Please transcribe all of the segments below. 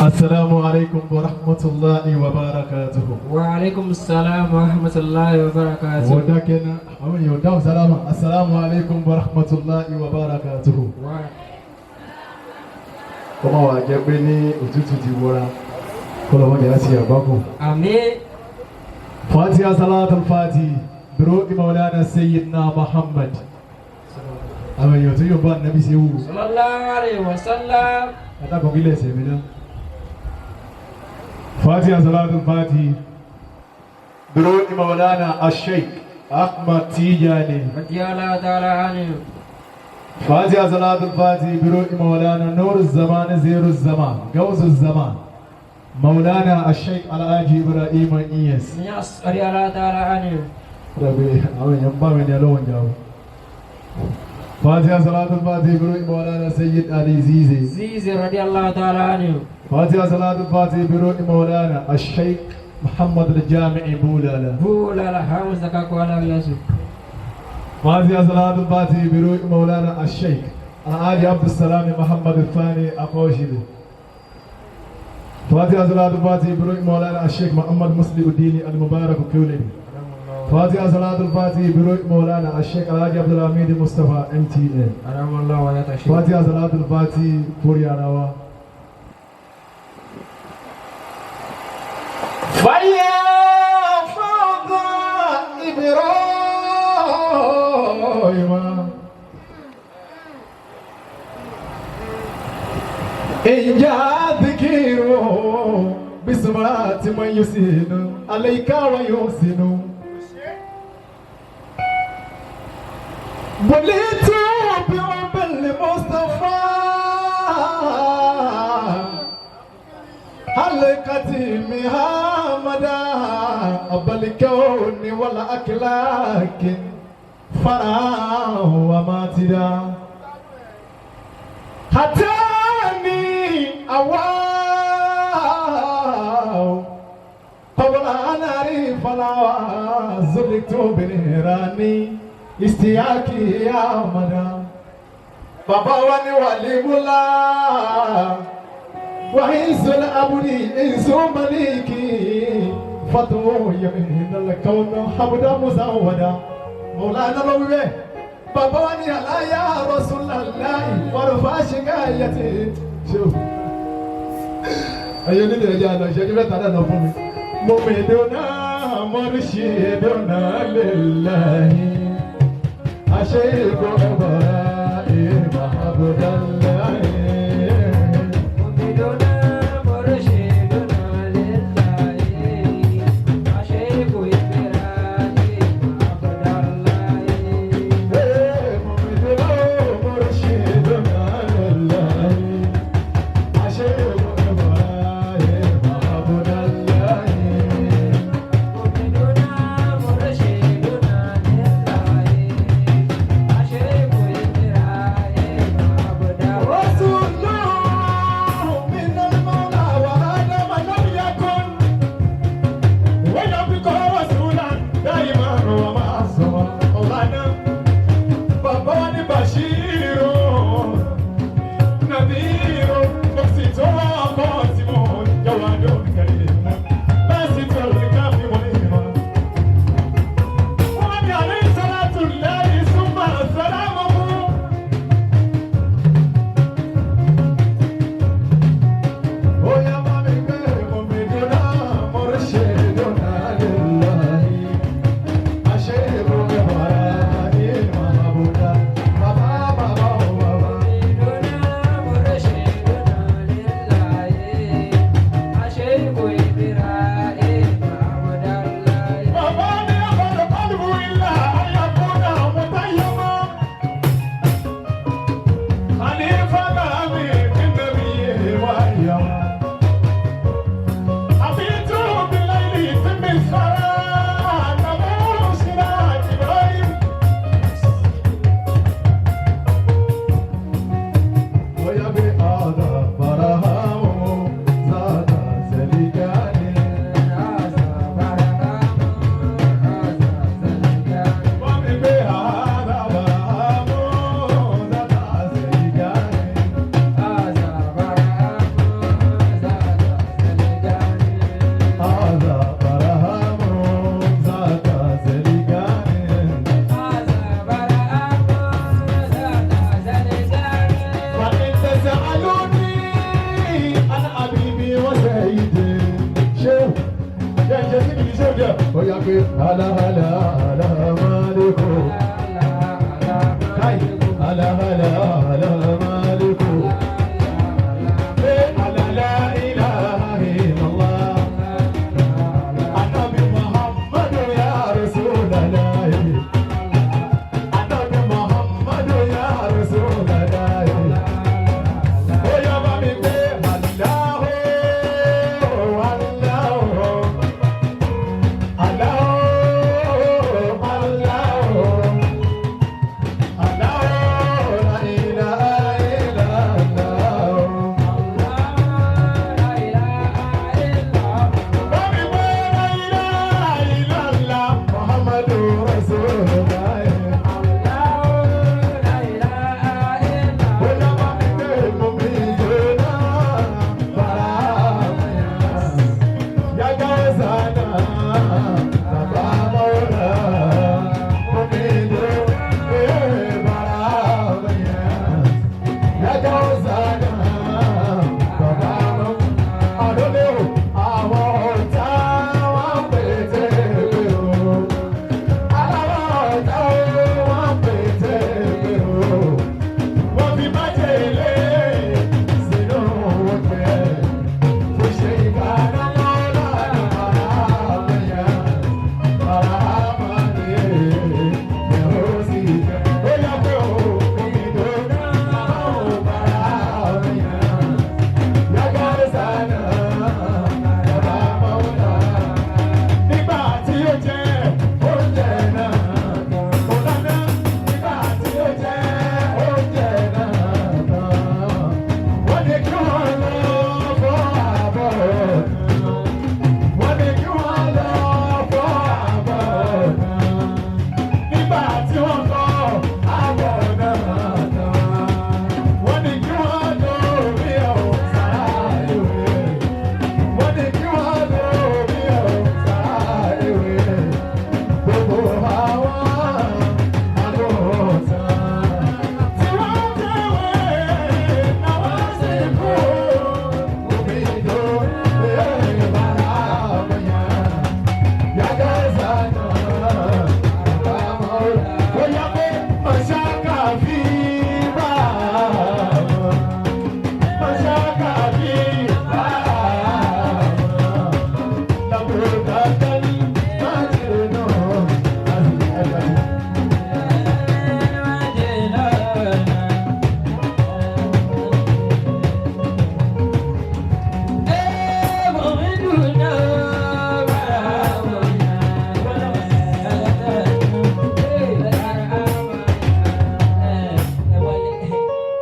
السلام عليكم ورحمة الله وبركاته. وعليكم السلام ورحمة الله وبركاته. Mo dákẹ́ ná, àwọn èèyàn dáhùn sálámà. السلام عليكم ورحمة الله وبركاته. Kọ́ máa wà jẹ́ pé ní òtútù ti wọra kọ́lọ́ wọ́n jẹ́ láti àgbákò. Àmín. فاتحة صلاة الفاتح بروح مولانا سيدنا محمد. Àwọn èèyàn tó yóò bá nàbí ṣe wù. صلى الله عليه وسلم. Adákan kílẹ̀ ẹsẹ̀ mi náà. فاتحة صلاة الفاتح بروح مولانا الشيخ أحمد تيجاني. رضي الله تعالى عنه. فاتحة صلاة الفاتح بروح مولانا نور الزمان، زير الزمان، غوث الزمان، مولانا الشيخ الحاج إبراهيم إياس. Niass رضي الله تعالى عنه. Dàbí àwọn èèyàn bá mi ní ọlọ́wọ́n jà o. فاتحة صلاة الفاتح بروح مولانا سيد علي زيزي. زيزي رضي الله تعالى عنه. فاتحة صلاة الفاتح بروح مولانا الشيخ محمد الجامعي بولالا. بولا حوزة كاكوالا ياسو. فاتحة صلاة الفاتح بروح مولانا الشيخ الحاج عبد السلام محمد الثاني أقوشبي. فاتحة صلاة الفاتح بروح مولانا الشيخ محمد مسلم الدين المبارك كولبي. فاتحة صلاة الفاتح بروح مولانا الشيخ الحاج عبد الحميد مصطفى MTN. أدام الله ويا الشيخ. فاتحة صلاة الفاتح فوريانا. فيا فوضى إبراهيم إن جاء ذكره بسمرات من يسين عليك ويحسن بليت بحب المصطفى حلقتي محمدا أبا الكون والأكلاك فرا وماتدا حتاني أواو قبل أن أعرف الهوى زلت بنيراني استياكي يا مدام بابا واني ولي مولا وعز الأبد إنس مليكي فتو يمين الكون حمدا مزودا مولانا لوي بابا واني لا يا رسول الله ورفع شكايتي شوف ẹyẹ onídìrí ẹjẹ àná ìṣẹ́jú mẹ́ta náà lọ fún mi. ممدنا مرشدنا لله الشيخ إبراهيم عبد الله. ممدنا مرشدنا لله الشيخ إبراهيم عبد الله. ممدنا مرشدنا لله الشيخ إبراهيم عبد الله. ممدنا مرشدنا لله الشيخ إبراهيم عبد الله. رسول Habibi wa sayyidi. Ṣé jẹ́ ṣe sí kìí ṣe òjò? Ó yá pé ala ala ala maliko. Kai ala ala ala maliko. Pé ala la ilaha illallah. Anabi Muhammadu ya Rasulallah. Anabi Muhammadu ya Rasulallah. Ó yá bá mi pé Allahu Allahu Allahu Allahu Allahu la ilaha illallah. Bá mi pé la ilaha illallah Muhammadu Rasulullah. Ó yá bá mi pé mo mi jóná bàrà yàgá sànà bàbá mọ́ra mo mi jó bàrà yàgá sànà bàbá mọ́ra. Àdólé o, àwọn ọ̀tá wọn pété pé o. Aláwọ̀ ọ̀tá wọn pété pé o. Wọ́n fi májèlé sínú oúnjẹ. Kò ṣe ìkànnà lọ́la àmàyà. Àmàlè ẹ̀rọ sì jẹ́. Ó yá pé o, omi tó náà ò bára àmàyà. Yàgá sànà bàbá mọ́lá. Nígbà tí ó jẹ oúnjẹ náà, kò dáná. Nígbà tí ó jẹ oúnjẹ náà tán. Wọ́n ní kí wọ́n lọ fọ́ àbọ̀ náà. Wọ́n ní kí wọ́n lọ fọ́ àbọ̀ náà. Nígbà tí wọ́n fọ́ àbọ̀ náà tán. Wọ́n ní kí wọ́n lọ orí ọ̀hún sáà ìwé. Wọ́n ní kí wọ́n lọ orí ọ̀hún sáà ìwé. Gbogbo àwọn àgùntàn tí wọ́n tẹ̀wé làwọn sì kú. Omi ìjọ bàrà àmọ̀yàn. Yàgá sànà bàbá mọ́. Ó yá pé mọ̀ṣáká fi bá a. Mọ̀ṣáká fi bá a.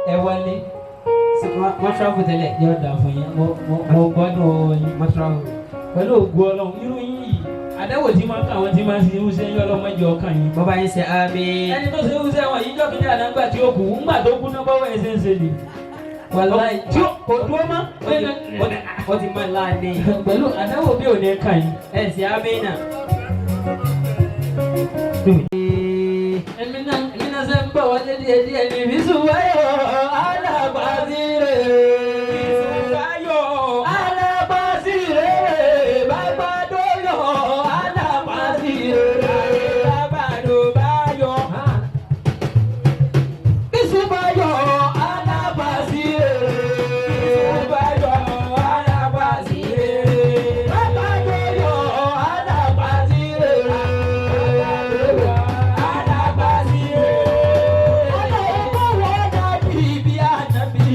Ẹ wọlé. Wọ́n travel tẹ́lẹ̀. Yóò dà fún yín, mo gbádùn yín. Wọ́n travel. Pẹ̀lú ògo Ọlọ́run, irú yín yìí, àdáwò tí máa ń kà wọ́n tí máa ń ṣe irúṣẹ́ yín ọlọ́mọdé ọkàn yín. Bọ́bá yín ṣe àmín. Ẹni tó ṣe irúṣẹ́ wọn yìí jọ́kìnní àná ńgbà tí ó kú, ńgbà tó kú náà bọ́wọ́ ẹ̀ ṣe ń ṣe ni. Wàláì. Tí ó kò dúró mọ́. Ó ti mọ̀ láàánú. Pẹ̀lú àdáwò bí ò ní kàn yín. Ẹ ṣe àmín náà. Èmi náà ṣe ń bọ̀ wọlé díẹ̀ díẹ̀ ní ìbísùn wáyọ̀ alábàásíre. Ìbísùn wáyọ̀ alábàásíre. Bàbá-dóyọ̀ alábàásíre. Bàbá-dóbáyọ̀. Ìbísùn wáyọ̀ alábàásíre. Ìbísùn wáyọ̀ alábàásíre. Bàbá-dóyọ̀ alábàásíre. Alábàásíre. Ọlọ́run kò wọ́n dàbí bí ànábì.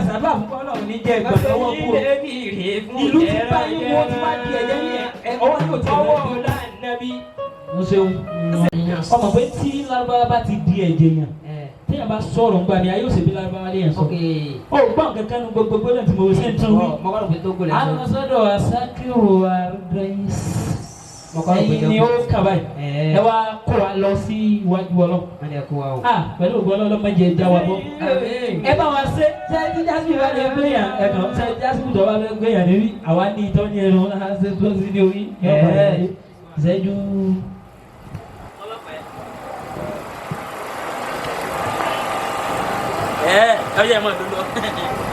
ṣàdúrà fún Ọlọ́run ní jẹ́ ìgbà lọ́wọ́ kú o. Ìlú ti bá yín wo ti wá di ẹ̀jẹ̀ yín ẹ̀ ọwọ́ yóò ti Ọwọ́ rẹ̀. ọ̀la nàbí. Mo ṣeun. Ọmọ pé tí Lárúbáwá bá ti di ẹ̀jẹ̀ yàn, téèyàn bá sọ̀rọ̀ ńgbà mi, ayé òsèbí Lárúbáwá lè yàn sọ. Ok. Ó gbọ́n kankan nu gbogbo gbọ́dọ̀ tí mo ṣe ń tún wí. Mo kọ́ ló pé tó gbọ́dọ̀ A sọ. lọ sọ́dọ̀ Asakiru Ardais. Mo kọ́ ló pé Ẹ̀yin ni ó kà báyìí. Ẹ Ẹ wá kó wa lọ sí iwájú Ọlọ́run. wọ́n ní ẹ kó wa o. Ah, pẹ̀lú ògbọ́n Ọlọ́run má jẹ́ já wa bọ́. Ẹ bá wa ṣe ṣe tí jásùmí bá lè gbé yàn ẹ̀kan ṣe jásùmí tó bá lè gbé yàn níbí àwa ní ìtọ́ ní ẹnu á ṣe tó sí ní orí ìṣẹ́jú. Ẹ ẹ yẹ mọ lọ.